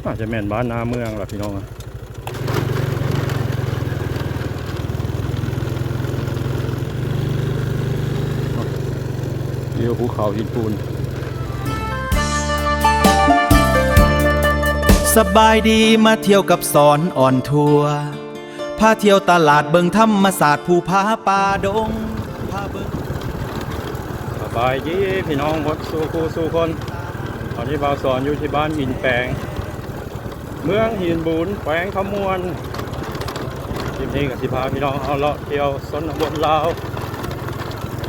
ໜ້າຈະແມ່ນບ້ານນາເມືອງລະພີ່ນ້ອງ. ວິວພູເຂົາຫີນປູນ. ສະບາຍດີ ມາທ່ຽວກັບສອນອອນທົວ ພາທ່ຽວຕະຫຼາດ ເບິ່ງທຳມະຊາດ ພູຜາປ່າດົງ ພາເບິ່ງ. ສະບາຍດີພີ່ນ້ອງໝົດສູ່ຄູ່ສູ່ຄົນ. ຕອນນີ້ບ່າວສອນຢູ່ທີ່ບ້ານຫີນແປງ ເມືອງຫີນບູນ ແຂວງຄຳມ່ວນ. ຄລິບນີ້ກໍຊິພາພີ່ນ້ອງເຮົາເລາະທ່ຽວຊົນນະບົດລາວ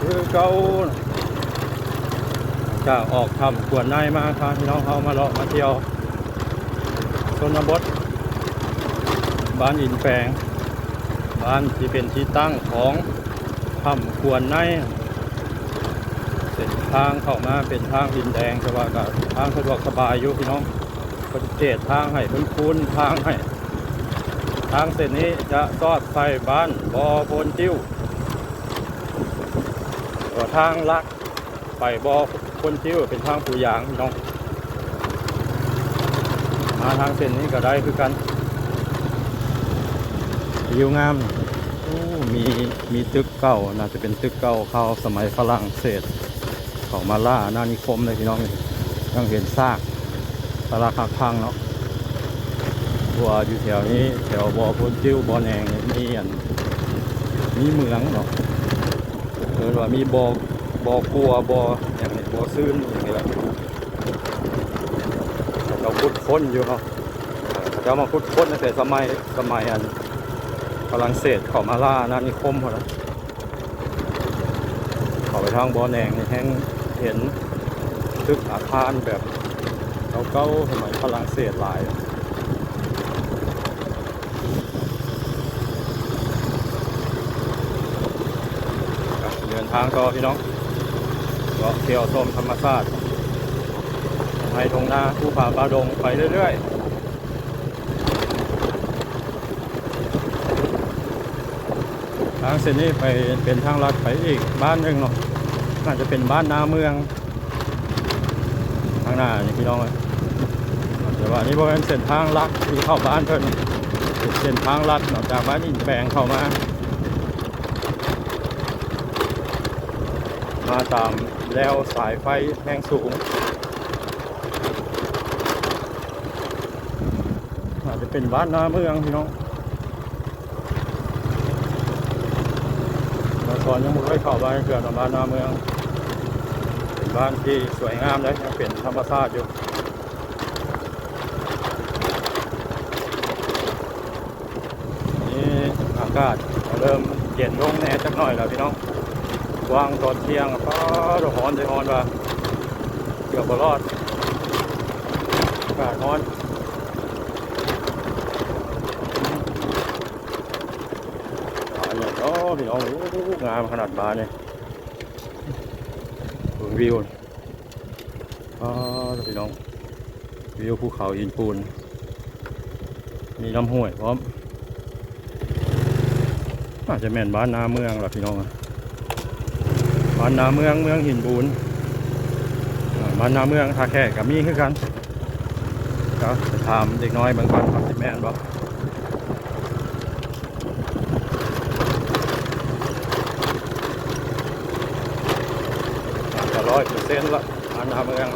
ຄືເກົ່າ. ຈາກອອກຖ້ຳຂວນໃນມາ ພາພີ່ນ້ອງເຮົາມາເລາະມາທ່ຽວຊົນນະບົດ ບ້ານຫີນແປງ ບ້ານທີ່ເປັນທີ່ຕັ້ງຂອງຖ້ຳຂວນໃນ. ເສັ້ນທາງເຂົ້າມາເປັນທາງດິນແດງ ແຕ່ວ່າກໍທາງສະດວກສະບາຍຢູ່ພີ່ນ້ອງ. ເພິ່ນເຈດທາງໃຫ້ ເພິ່ນຄູນທາງໃຫ້. ທາງເສັ້ນນີ້ຈະສອດໃສ່ບ້ານບໍ່ໂພນຕິ້ວ ແຕ່ວ່າທາງຫຼັກໄປບໍ່ໂພນຕິ້ວເປັນທາງປູຢາງພີ່ນ້ອງ. ມາທາງເສັ້ນນີ້ກໍໄດ້ຄືກັນ. ວິວງາມ. ໂອ້ ມີ ມີຕຶກເກົ່າ ໜ້າຈະເປັນຕຶກເກົ່າຄາວສະໄໝຝຣັ່ງເສດ ເຂົາມາລ່າອານານິຄົມເລີຍພີ່ນ້ອງ. ຍັງເຫັນຊາກປະລັກຫັກພັງເນາະ. ເພາະວ່າຢູ່ແຖວນີ້ ແຖວບໍ່ໂພນຕິ້ວ ບໍ່ແນງນີ້ ມີອັນ ມີເມືອງເນາະ. ເອີ້ນວ່າມີບໍ່ ບໍ່ກົວ ບໍ່ຫຍັງນີ້ ບໍ່ຊືນຫຍັງນີ້ແຫຼະ. ເຂົາເຈົ້າຂຸດຄົ້ນຢູ່ເນາະ. ເຂົາເຈົ້າມາຂຸດຄົ້ນຕັ້ງແຕ່ສະໄໝ ສະໄໝອັນຝຣັ່ງເສດເຂົາມາລ່າອານານິຄົມພຸ້ນນະ. ເຂົ້າໄປທາງບໍ່ແນງນີ້ແຮ່ງເຫັນຕຶກອາຄານແບບເກົ່າໆ ສະໄໝຝຣັ່ງເສດຫຼາຍ. ເດີນທາງຕໍ່ພີ່ນ້ອງ ເລາະທ່ຽວຊົມທຳມະຊາດ ທົ່ງໄຮ່ທົ່ງນາ ພູຜາປ່າດົງ ໄປເລື້ອຍໆ. ທາງເສັ້ນນີ້ໄປເປັນທາງລັດໄປອີກບ້ານໜຶ່ງເນາະ ໜ້າຈະເປັນບ້ານນາເມືອງ ທາງໜ້ານີ້ພີ່ນ້ອງເອີຍ. ແຕ່ວ່ານີ້ບໍ່ແມ່ນເສັ້ນທາງຫຼັກທີ່ເຂົ້າບ້ານເພິ່ນ ເປັນເສັ້ນທາງລັດເນາະ ຈາກບ້ານຫີນແປງເຂົ້າມາ ມາຕາມແລວສາຍໄຟແຮງສູງ. ອາດຈະເປັນບ້ານນາເມືອງພີ່ນ້ອງ. ບ່າວສອນຍັງບໍ່ເຄີຍເຂົ້າໄປເທື່ອເນາະ ບ້ານນາເມືອງ ເປັນບ້ານທີ່ສວຍງາມເດ້ ຍັງເປັນທຳມະຊາດຢູ່. ນີ້ອາກາດເລີ່ມເຢັນລົງແດ່ຈັກໜ້ອຍແລ້ວພີ່ນ້ອງ. ຫວ່າງຕອນທ່ຽງ ປ້າດ ຮ້ອນແທ້ຮ້ອນວ່າ ເກືອບບໍ່ລອດ ອາກາດຮ້ອນ. ຫຼາຍເນາະພີ່ນ້ອງ. ໂອ້ ງາມຂະໜາດບ້ານນີ້ ເບິ່ງວິວ. ອໍ ພີ່ນ້ອງ ວິວພູເຂົາຫີນປູນ ມີລຳຫ້ວຍພ້ອມ. ໜ້າຈະແມ່ນບ້ານນາເມືອງລະພີ່ນ້ອງ ບ້ານນາເມືອງ ເມືອງຫີນບູນ. ບ້ານນາເມືອງ ທ່າແຂກກໍມີຄືກັນ. ກໍໄປຖາມເດັກນ້ອຍເບິ່ງກ່ອນວ່າຊິແມ່ນບໍ່. ໜ້າຈະຮ້ອຍເປີເຊັນລະ ບ້ານນາເມືອງ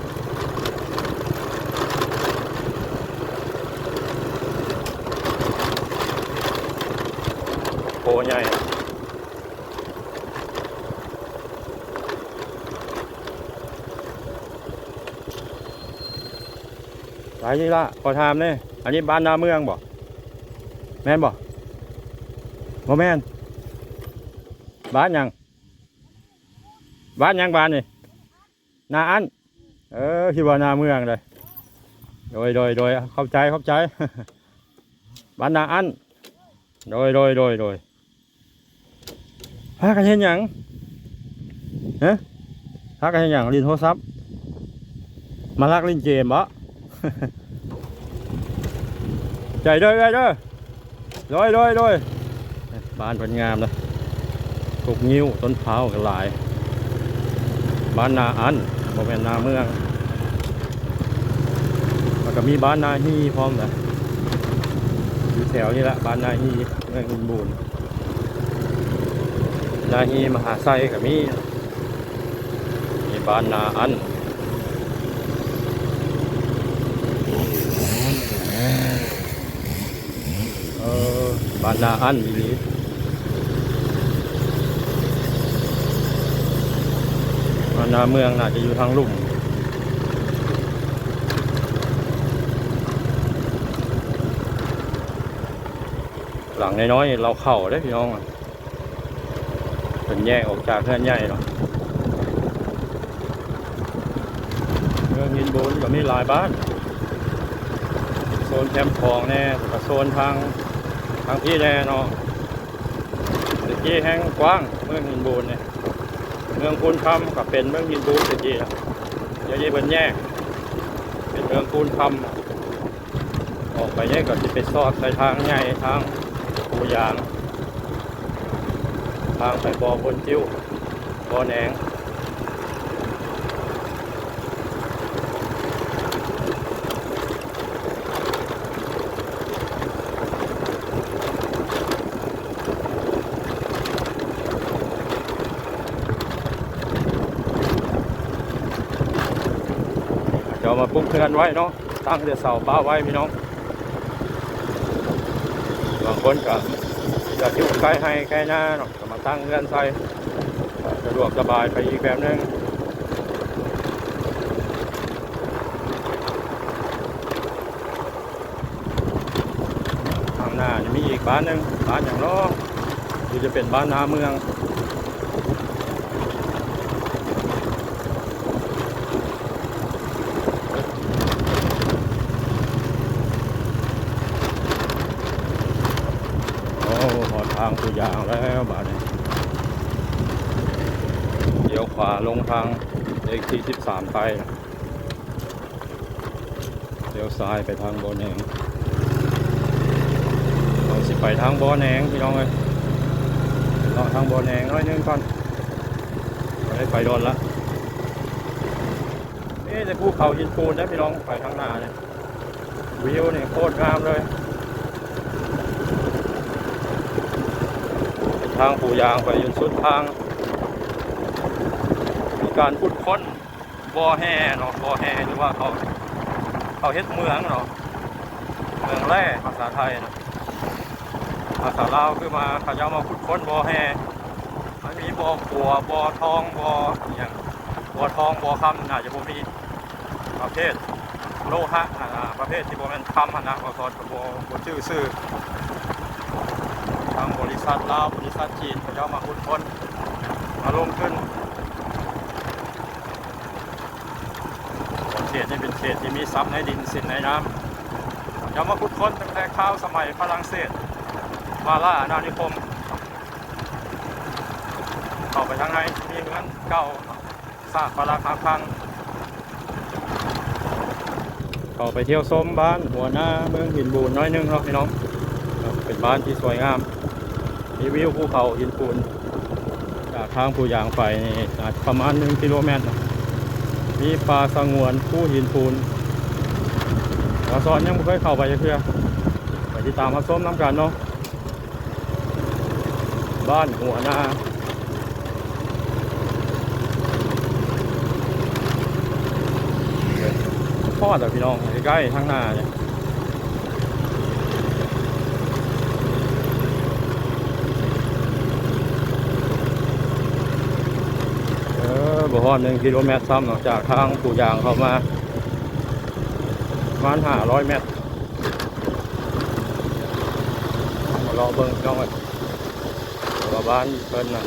ໂພໃຫຍ່. ຫຼາຍນີ້ລະ ຂໍຖາມແດ່ ອັນນີ້ບ້ານນາເມືອງບໍ່? ແມ່ນບໍ່? ບໍ່ແມ່ນ. ບ້ານຫຍັງ? ບ້ານຫຍັງບ້ານນີ້? ນາອັນ. ເອີ ຄິດວ່ານາເມືອງເດ້. ໂດຍ ໂດຍ ໂດຍ ເຂົ້າໃຈ ເຂົ້າໃຈ. ບ້ານນາອັນ. ໂດຍ ໂດຍ ໂດຍ ໂດຍ. ພາກັນເຮັດຫຍັງ? ຮະ? ພາກັນເຮັດຫຍັງ? ຫຼິ້ນໂທລະສັບ? ມາລັກຫຼິ້ນເກມບໍ? ໃຈເດີ ເອື້ອຍເດີ. ໂດຍ ໂດຍ ໂດຍ. ບ້ານເພິ່ນງາມເນາະ ກົກງິ້ວ ຕົ້ນພ້າວກໍຫຼາຍ. ບ້ານນາອັນ ບໍ່ແມ່ນນາເມືອງ. ມາ ກໍມີບ້ານນາຮີພ້ອມນະ ຢູ່ແຖວນີ້ລະ ບ້ານນາຮີ ເມືອງຫີນບູນ. ນາຮີມະຫາໄຊກໍມີ ມີບ້ານນາອັນ ເອີ ບ້ານນາອັນອີ່ຫຼີ. ບ້ານນາເມືອງໜ້າຈະຢູ່ທາງລຸ່ມ. ຫຼັງນ້ອຍໆ ເລົາເຂົ້າເດ້ພີ່ນ້ອງ. ເພິ່ນແຍກອອກຈາກເຮືອນໃຫຍ່ເນາະ. ເມືອງຫີນບູນກໍມີຫຼາຍບ້ານ ໂຊນແຄມຂອງແດ່ ແລ້ວກໍໂຊນທາງ ທາງພີ້ແດ່ເນາະ. ແຕ່ກີ້ແຮ່ງກວ້າງເມືອງຫີນບູນນີ້ ເມືອງພູນຄຳກໍເປັນເມືອງຫີນບູນແຕ່ກີ້ນະ. ດຽວນີ້ເພິ່ນແຍກເປັນເມືອງພູນຄຳ. ອອກໄປນີ້ກໍຊິໄປສອດໃສ່ທາງໃຫຍ່ ທາງພູຢາງ ທາງໄປບໍ່ໂພນຈິ້ວ ບໍ່ແໜງ. ເຂົາເຈົ້າມາປຸກເຮືອນໄວ້ເນາະ ຕັ້ງແຕ່ເສົາປະໄວ້ພີ່ນ້ອງ. ບາງຄົນກໍຢາກຢູ່ໃກ້ໄຮ່ໃກ້ນາເນາະ ກໍມາຕັ້ງເຮືອນໃສ່ ສະດວກສະບາຍໄປອີກແບບໜຶ່ງ. ທາງໜ້ານີ້ມີອີກບ້ານໜຶ່ງ ບ້ານຫຍັງເນາະ ຫຼືຈະເປັນບ້ານນາເມືອງ. ໂອ້ ຮອດທາງພູຢາງແລ້ວບາດນີ້ ລ້ຽວຂວາລົງທາງເລກທີສິບສາມໃຕ້. ລ້ຽວຊ້າຍໄປທາງບໍ່ແໜງ. ເຮົາຊິໄປທາງບໍ່ແໜງພີ່ນ້ອງເອີຍ ເລາະທາງບໍ່ແໜງໜ້ອຍໜຶ່ງກ່ອນ ບໍ່ໄດ້ໄປດົນລະ. ເອີ ແຕ່ພູເຂົາຫີນປູນເດ້ພີ່ນ້ອງ ໄປທາງໜ້ານີ້ ວິວນີ້ໂຄດງາມເລີຍ. ເປັນທາງປູຢາງໄປຈົນສຸດທາງ ມີການຂຸດຄົ້ນ ບໍ່ແຮ່ເນາະ ບໍ່ແຮ່ ຫຼືວ່າເຂົາ ເຂົາເຮັດເໝືອງເນາະ ເໝືອງແຮ່ພາສາໄທນະ. ພາສາລາວຄືວ່າເຂົາເຈົ້າມາຂຸດຄົ້ນບໍ່ແຮ່ ມັນມີບໍ່ຂົວ ບໍ່ທອງ ບໍ່ຫຍັງ ບໍ່ທອງ ບໍ່ຄຳ ໜ້າຈະບໍ່ມີ ປະເພດໂລຫະຫັ້ນນະ ປະເພດທີ່ບໍ່ແມ່ນຄຳຫັ້ນນະ ເວົ້າສອນກໍບໍ່ ບໍ່ຈື່ຊື່. ທາງບໍລິສັດລາວ ບໍລິສັດຈີນ ເຂົາເຈົ້າມາຂຸດຄົ້ນ ມາລົງທຶນ. ເຂດນີ້ເປັນເຂດທີ່ມີຊັບໃນດິນສິນໃນນ້ຳ ເຂົາເຈົ້າມາຂຸດຄົ້ນຕັ້ງແຕ່ຄາວສະໄໝຝຣັ່ງເສດ ມາລ່າອານານິຄົມ. ເຂົ້າໄປທາງໃນມີເຮືອນເກົ່າ ຊາກປະລັກຫັກພັງ. ເຂົ້າໄປທ່ຽວຊົມບ້ານຫົວນາ ເມືອງຫີນບູນໜ້ອຍໜຶ່ງເນາະພີ່ນ້ອງ. ເປັນບ້ານທີ່ສວຍງາມ ມີວິວພູເຂົາຫີນປູນ. ຈາກທາງພູຢາງໄປນີ້ອາດປະມານໜຶ່ງກິໂລແມັດເນາະ. ມີປ່າສະຫງວນພູຫີນປູນ. ບ່າວສອນຍັງບໍ່ເຄີຍເຂົ້າໄປຈັກເທື່ອ ໄປຕິດຕາມຮັບຊົມນຳກັນເນາະ. ບ້ານຫົວນາ ຮອດແລ້ວພີ່ນ້ອງ ໃກ້ໆ ທາງໜ້ານີ້. ເອີ ບໍ່ຮອດໜຶ່ງກິໂລແມັດຊ້ຳເນາະ ຈາກທາງປູຢາງເຂົ້າມາ ປະມານຫ້າຮ້ອຍແມັດ. ມາເລາະເບິ່ງພີ່ນ້ອງເອີຍ ວ່າບ້ານເພິ່ນນັ້ນ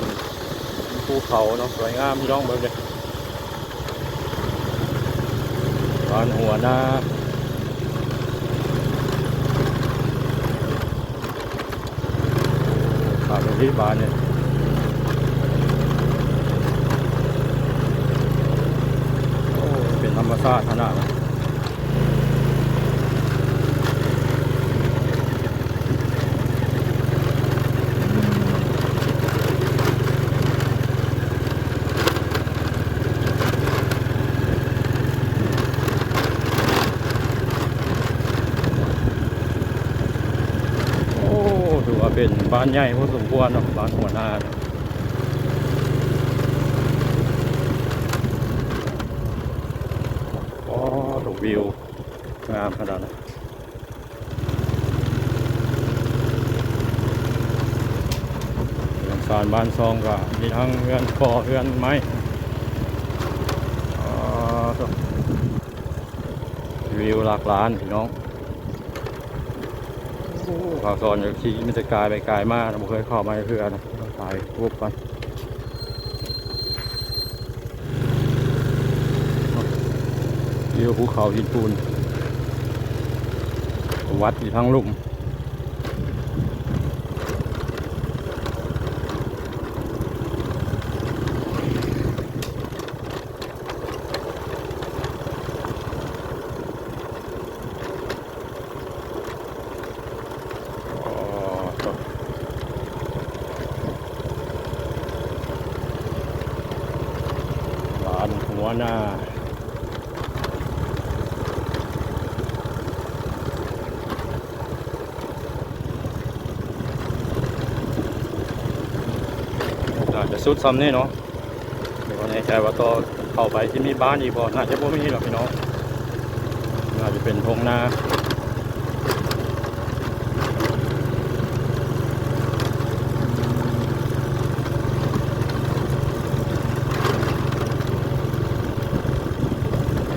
ພູເຂົາເນາະ ສວຍງາມພີ່ນ້ອງເບິ່ງເດ້. ບ້ານຫົວນາ ຂາດເປັນທີ່ບ້ານນີ້ ໂອ້ ເປັນທຳມະຊາດຂະໜາດ. ຖືວ່າເປັນບ້ານໃຫຍ່ພໍສົມຄວນເນາະ ບ້ານຫົວໜ້າ. ອໍ ໂອ້ ວິວງາມຂະໜາດນັ້ນ. ເຮືອນຊານບ້ານຊ່ອງກໍມີທັງເຮືອນກໍ່ເຮືອນໄມ້. ອໍ ໂທ້ ວິວຫຼັກລ້ານພີ່ນ້ອງ. ໂອ້ ບ່າວສອນກໍຂີ່ມີແຕ່ກາຍໄປກາຍມາ ບໍ່ເຄີຍເຂົ້າມາເທື່ອນະ. ຖ່າຍຮູບກ່ອນ. ວິວພູເຂົາຫີນປູນ ວັດຢູ່ທາງລຸ່ມ. ອໍ ໂທ້ ບ້ານຫົວໜ້າ. ໜ້າຈະສຸດຊ່ຳນີ້ເນາະ. ບໍ່ແນ່ໃຈວ່າຕໍ່ເຂົ້າໄປຊິມີບ້ານອີກບໍ່? ໜ້າຈະບໍ່ມີດອກພີ່ນ້ອງ. ໜ້າຈະເປັນທົ່ງນາ.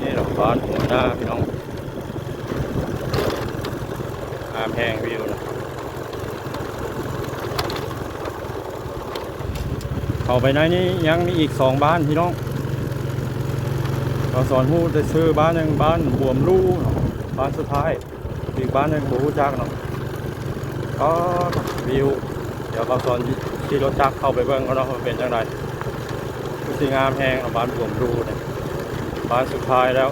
ນີ້ດອກ ບ້ານຫົວໜ້າພີ່ນ້ອງ. ງາມແຮງວິວນະ. ເຂົ້າໄປໃນນີ້ຍັງມີອີກສອງບ້ານພີ່ນ້ອງ. ບ່າວສອນຮູ້ແຕ່ຊື່ບ້ານໜຶ່ງ ບ້ານບວມລູເນາະ ບ້ານສຸດທ້າຍ. ອີກບ້ານໜຶ່ງບໍ່ຮູ້ຈັກເນາະ. ອໍ ວິວ ດຽວບ່າວສອນຂີ່ລົດຈັກເຂົ້າໄປເບິ່ງກ່ອນເນາະ ວ່າເປັນຈັ່ງໃດ. ຄືຊິງາມແຮງເນາະ ບ້ານບວມລູນີ້ ບ້ານສຸດທ້າຍແລ້ວ.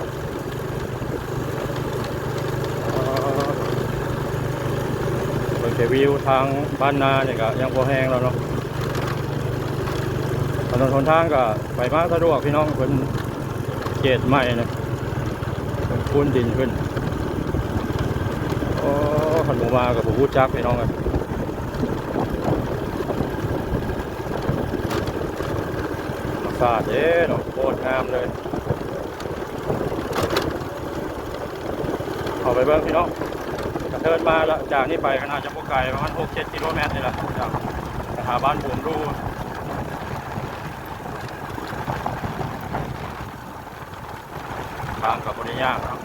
ເບິ່ງແຕ່ວິວທາງບ້ານນານີ້ກໍຍັງພໍແຮງແລ້ວເນາະ. ຖະໜົນຫົນທາງກໍໄປມາສະດວກພີ່ນ້ອງ ເພິ່ນເກດໃໝ່ນະ ເພິ່ນປູນດິນຂຶ້ນ. ໂອ້ ຄັນບໍ່ມາກໍບໍ່ຮູ້ຈັກພີ່ນ້ອງເອີຍ. ທຳມະຊາດເດ້ເນາະ ໂຄດງາມເລີຍ. ເຂົ້າໄປເບິ່ງພີ່ນ້ອງ ກະເທີນມາລະ ຈາກນີ້ໄປກໍໜ້າຈະບໍ່ໄກ ປະມານຫົກເຈັດກິໂລແມັດນີ້ລະ ຈາກໄປຫາບ້ານບວມລູ. ທາງກໍບໍ່ໄດ້ຍາກເນາະ.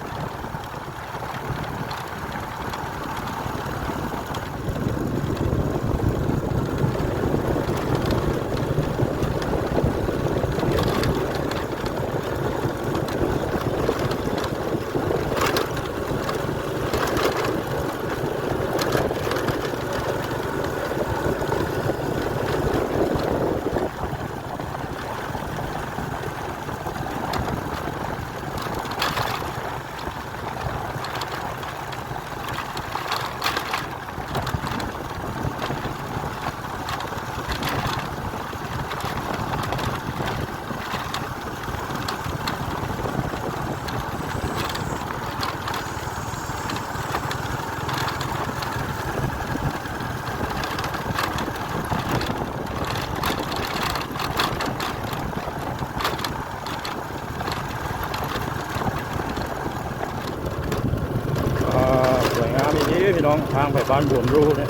ອ່າ ສວຍງາມອີ່ຫຼີພີ່ນ້ອງ ທາງໄປບ້ານບວມລູນີ້.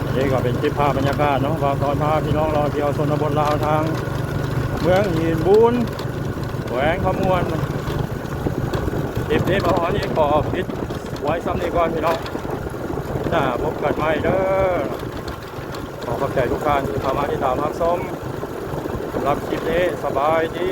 ອັນນີ້ກໍເປັນຄລິບພາບບັນຍາກາດເນາະ ບ່າວສອນພາພີ່ນ້ອງເລາະທ່ຽວຊົນນະບົດລາວ ທາງເມືອງຫີນບູນ ແຂວງຄຳມ່ວນ. ຄລິບນີ້ບ່າວສອນນີ້ຂໍປິດໄວ້ຊ່ຳນີ້ກ່ອນພີ່ນ້ອງ ໜ້າພົບກັນໃໝ່ເດີ. ຂໍຂອບໃຈທຸກທ່ານທີ່ເຂົ້າມາຕິດຕາມຮັບຊົມ. ສຳລັບຄລິບນີ້ ສະບາຍດີ.